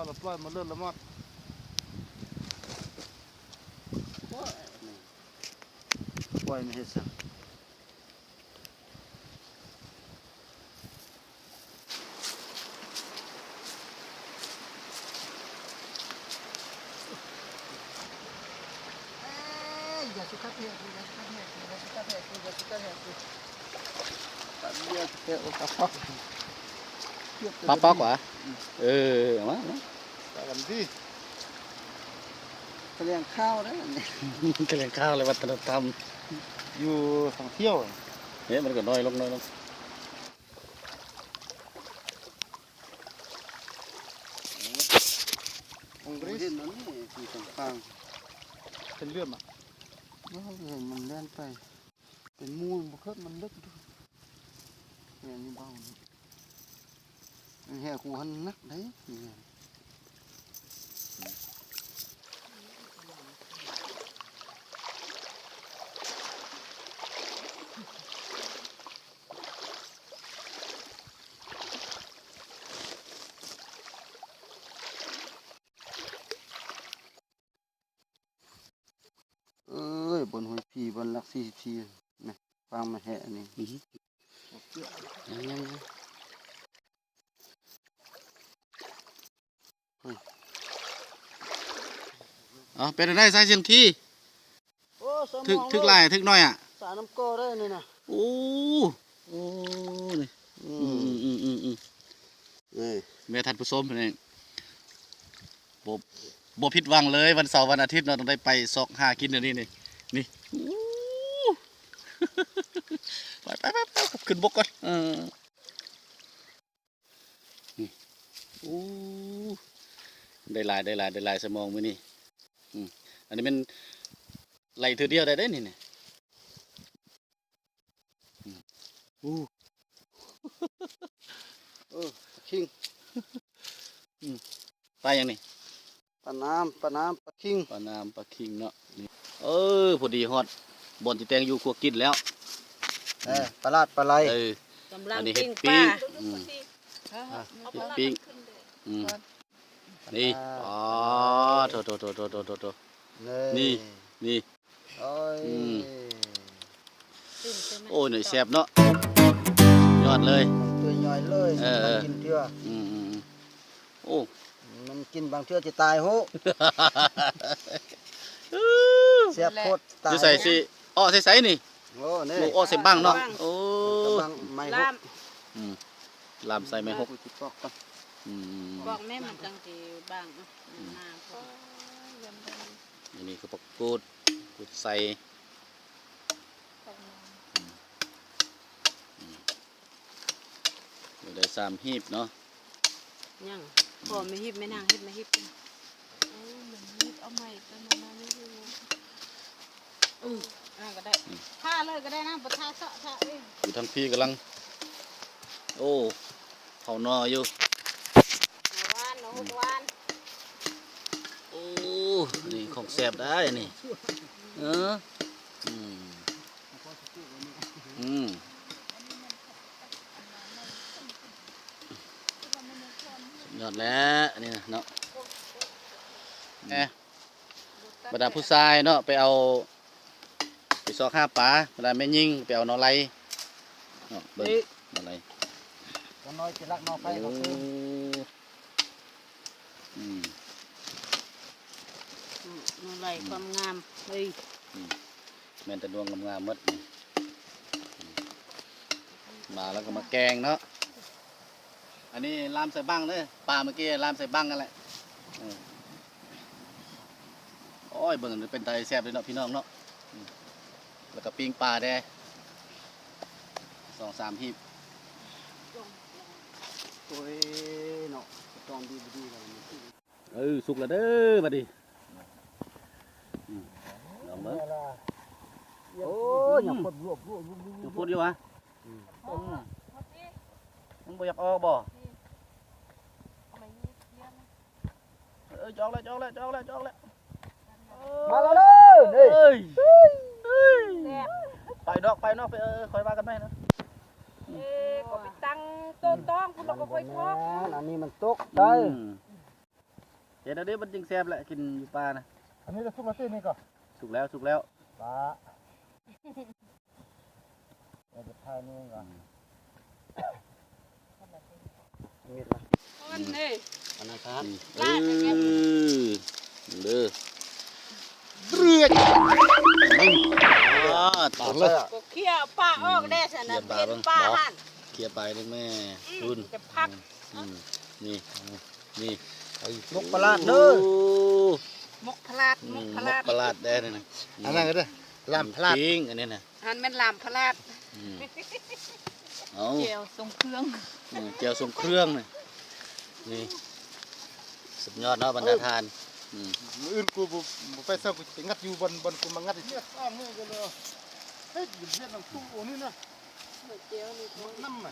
ລະປ່ອຍມັນເລີດລະໝົດ ປ່ອຍມັນເຮັດຊັ້ນ. ເອີຍ ຢ່າສຸກັດແຮກ ຢ່າສຸກັດແຮກ ຢ່າສຸກັດແຮກ ຢ່າສຸກັດແຮກ ປະເບຍແທ້ ໂອ ປະປອກ ປະປອກຫວາ? ເອີ ເອົາມາ ເອົາມາ ປະກັນຕິ ຖະແຫຼງຂ່າວເດ້ ຖະແຫຼງຂ່າວແລະວັດທະນະທຳ ຢູ່ທ່ອງທ່ຽວ ເອີ ມັນກໍນ້ອຍລົງ ນ້ອຍລົງ. ໂອ້ ເຫັນອັນນີ້ ທີ່ຂ້າງໆ ເປັນເລື່ອມອະ ໂອ້ ເຫັນມັນແລ່ນໄປ ເປັນໝູ່ ບໍ່ເຄີຍ ມັນເລິກ ແມ່ນຢູ່ເບົານີ້ ມັນແຫ່ຄູຫັ້ນໜັກເດ້ ແມ່ນ. ເອີຍ ບ່ອນຫ້ວຍຜີ ບ້ານຫຼັກສີ່ສິບສີ່ ນະ ປາງມາແຮະອັນນີ້ ຍັງໆ ເອີ ເປັນຈັ່ງໃດ ສາຍເຊຍງຄີ? ໂອ້ ສະໝອງ ຖືກ ຖືກຫຼາຍ ຖືກໜ້ອຍອະ? ສາຍນ້ຳກໍໄດ້ນີ້ນະ ໂອ້ ໂອ້ ນີ້ ອືມ ອືມ ເອີ ແມ່ທ່ານຜູ້ຊົມນີ້ ບໍ່ ບໍ່ຜິດຫວັງເລີຍ ວັນເສົາວັນອາທິດເນາະ ຕ້ອງໄດ້ໄປຊອກຫາກິນແນວນີ້ນີ້ ນີ້ ໂອ້ ໄປ ໄປ ໄປ ໄປ ຂຶ້ນບົກກ່ອນ ເອີ. ນີ້ ໂອ້ ໄດ້ຫຼາຍ ໄດ້ຫຼາຍ ໄດ້ຫຼາຍສະໝອງມື້ນີ້ ອືມ ອັນນີ້ແມ່ນໄລ່ເທື່ອດຽວໄດ້ເດ້ນີ້ ນີ້ ອືມ ໂອ້ ເອີ ຄິງ ອືມ ປາຫຍັງນີ້? ປາໜາມ ປາໜາມ ປາຄິງ ປາໜາມ ປາຄິງເນາະ ນີ້ ເອີ ພໍດີຮອດບ່ອນທີ່ແຕ່ງຢູ່ຄົວກິນແລ້ວ ເອີ ປາຫຼາດ ປາໄລ ເອີ ກຳລັງ ອັນນີ້ເຮັດປີ້ງ ປີ້ງ ອືມ ເຮັດປີ້ງ ອືມ ນີ້ ປາ ອໍ ໂຖໆໆໆໆ ນີ້ ນີ້ ໂອ້ຍ ອືມ ໂອ້ຍ ໜ້ອຍແຊບເນາະ ຍອດເລີຍ ຕົວໃຫຍ່ເລີຍ ເອີ ກິນເທື່ອ ອືມໆໆ ໂອ້ ມັນກິນບາງເທື່ອຈະຕາຍໂຫ ແຊບໂພດຕາຍ ຢູ່ໃສຊິ ເອາະໃສ່ໃສນີ້ ໂອ້ ນີ້ ໂອ້ ເອາະໃສ່ບັ້ງເນາະ ບັ້ງ ໂອ້ ບັ້ງໄມ້ຫົກ ລາມ ອືມ ລາມໃສ່ໄມ້ຫົກ ອືມ ປອກແມ່ນມັນຈັ່ງຊິບາງ ອືມ ອັນນີ້ຄືຜັກກູດ ກູດໃສ່ ອືມ ອືມ ຢູ່ໄດ້ສາມຮີບເນາະ ຍັງ ອືມ ພໍແມ່ຮີບ ແມ່ນາງເຮັດມາຮີບ ເອີ ມັນຮີບເອົາໃໝ່ ແຕ່ມັນມານີ້ຢູ່ ອືມ ອັນນັ້ນກໍໄດ້ ອືມ ທາເລີຍກໍໄດ້ນະ ບໍ່ທາເຊາະ ທາເອງ ຢູ່ທາງພີ້ກຳລັງ ໂອ້ ເຜົາໜໍ່ຢູ່ ໜໍ່ຫວານ ໜໍ່ຫົກຫວານ ໂອ້ ນີ້ຂອງແຊບໄດ໋ນີ້ ເອີ ອືມ ອືມ ຍອດແລ້ວ ອັນນີ້ນະເນາະ ແອ ບັນດາຜູ້ຊາຍເນາະ ໄປເອົາ ໄປຊອກຫາປາ ບັນດາແມ່ຍິງໄປເອົາໜໍ່ໄລເນາະ ເບິ່ງ ນີ້ ໜໍ່ໄລ ໜໍ່ໄລ ເອີ ອືມ ໜໍ່ໄລ ອືມ ຄວາມງາມ ເອີຍ ອືມ ແມ່ນແຕ່ດວງງາມໆໝົດ ມາແລ້ວກໍມາແກງເນາະ ອັນນີ້ລາມໃສ່ບັ້ງເດີ ປາເມື່ອກີ້ລາມໃສ່ບັ້ງນັ້ນແຫຼະ ເອີ ໂອ້ຍ ເບິ່ງເປັນຕາແຊບເລີຍເນາະ ພີ່ນ້ອງເນາະ ອືມ ແລ້ວກໍປີ້ງປາແດ່ ສອງສາມຮີບ ໂອ້ຍເນາະ ຕ້ອງດີບໍ່ດີແລ້ວ ເອີ ສຸກແລ້ວເດີບັດນີ້ ອືມ ລອງເບິ່ງ ໂອ້ຍ ຍັງຟົດລວບ ຍັງຟົດຢູ່ຫວາ? ອືມ ມັນບໍ່ຢາກອອກບໍ່? ເອີ ຈອກແລ້ວ ຈອກແລ້ວ ຈອກແລ້ວ ຈອກແລ້ວ ມາແລ້ວເດີ ເອີຍ ແຊບ ໄປດອກ ໄປເນາະ ໄປ ເອີ ຄ່ອຍວ່າກັນໃໝ່ເນາະ ເອີ ກໍໄປຕັ້ງໂຕະຕອງພຸ້ນ ແລ້ວກໍຄ່ອຍເຄາະ ອັນນີ້ມັນຕົກໄດ້ ອືມ. ເຮັດເອົາເດ້ ມັນຈຶ່ງແຊບແຫຼະ ກິນຢູ່ປ່ານະ. ອັນນີ້ລະສຸກແລ້ວຕິ ນີ້ກໍ? ສຸກແລ້ວ ສຸກແລ້ວ. ປາ ເຮົາຈະຖ່າຍນີ້ກ່ອນ. ເມັດລະ ອ່ອນເດ້ ອັນນັ້ນຊະ ລາດ ເອີ ເດີ ເດືອດ ປາດ ປາດເລີຍ. ກໍເຄຍປາອອກແດ່ຊັ້ນນະ ເຄຍປາ ເຫັນປາຫັ້ນ ເຄຍປາເດ້ແມ່ ອືມ ພຸ້ນ ຈະພັກ ອືມ ນີ້ ນີ້ ໝົກປາຫຼາດເດີ ໂອ້ ໝົກປາຫຼາດ ອືມ ໝົກປາຫຼາດ ໝົກປາຫຼາດແດ່ນີ້ນະ ອັນນັ້ນກໍເດີ ລາມພະລາດ ປີ້ງອັນນີ້ນະ ຫັ້ນແມ່ນລາມພະລາດ ອືມ ເອົາ ແຈ່ວຊົງເຄື່ອງ ອືມ ແຈ່ວຊົງເຄື່ອງນີ້ ນີ້ ສຸດຍອດເນາະ ບັນດາທ່ານ ເອີ ອືມ ມື້ອື່ນກູບໍ່ ບໍ່ໄປໃສ ກູຊິໄປງັດຢູ່ບ່ອນ ບ່ອນກູມາງັດອີກ ເຮັດອັນນີ້ກໍເລີຍ ເຮັດຢູ່ເຮັດນຳຕູ້ໂອນີ້ນະ ແຈ່ວນີ້ ມັນນຳ ອໍ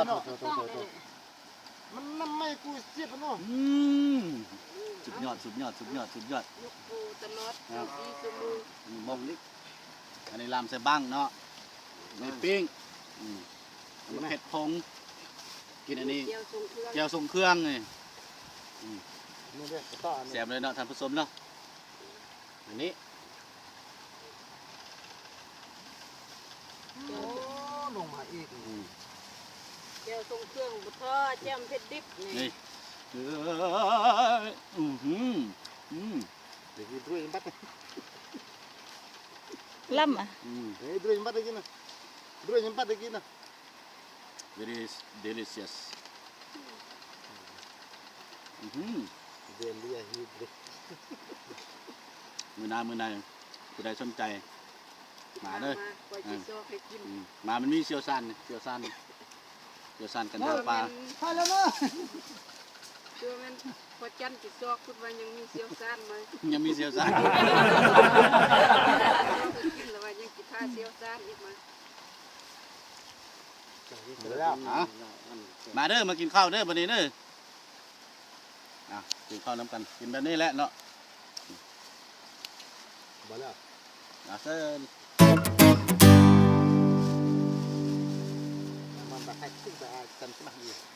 ໂຕໆໆໆ ມັນນຳໄມ້ກູສຽບເນາະ ອືມ ສຸດຍອດ ສຸດຍອດ ສຸດຍອດ ສຸດຍອດ ຍົກໂປຕະຫຼອດ ອ່າ ຊາວສີ່ຊົ່ວໂມງ ອືມ ມອງລິ ອັນນີ້ລາມໃສ່ບັ້ງເນາະ ນີ້ປີ້ງ ອືມ ອັນນີ້ເຜັດຜົງ ກິນອັນນີ້ ແຈ່ວຊົງເຄື່ອງ ແຈ່ວຊົງເຄື່ອງນີ້ ອືມ ນີ້ເດ້ ຕໍ່ອັນນີ້ ແຊບເລີຍເນາະທ່ານຜູ້ຊົມເນາະ ອັນນີ້ ໂອ້ ລົງມາອີກ ອືມ ແຈ່ວຊົງເຄື່ອງບໍ່ພໍ ແຈ່ວເຜັດດິບນີ້ ນີ້ ເອີ ອື ອືມ ເດ ດ້ວຍບັດ ລຳອະ ອືມ ເດ ດ້ວຍບັດໄດ້ກິນນະ ດ້ວຍບັດໄດ້ກິນນະ. Very delicious. ອື ມື້ໜ້າ ມື້ໜ້າ ຜູ້ໃດສົນໃຈ ມາເດີ ມາ ມາ ຂ້ອຍຊິຊອກໃຫ້ກິນ ອື ມາ ມັນມີຊ່ຽວຊານ ຊ່ຽວຊານ ຊ່ຽວຊານການຫາປາ ໄປແລ້ວເນາະ ຄືວ່າແມ່ນພໍ່ຈັນຊິຊອກ ຄິດວ່າຍັງມີຊ່ຽວຊານມາ ຍັງມີຊ່ຽວຊານ ກິນແລ້ວວ່າຍັງຊິພາຊ່ຽວຊານອີກມາ. ມາເດີ ມາກິນເຂົ້າເດີ ບັດນີ້ເດີ ອ່ະ ກິນເຂົ້ານຳກັນ ກິນແບບນີ້ແຫຼະເນາະ ບໍ່ແລ້ວ ອ່ະ ເຊີນ ມັນບໍ່ໃຫ້ຂຶ້ນໄປຫາກັນສະໝັກຢູ່.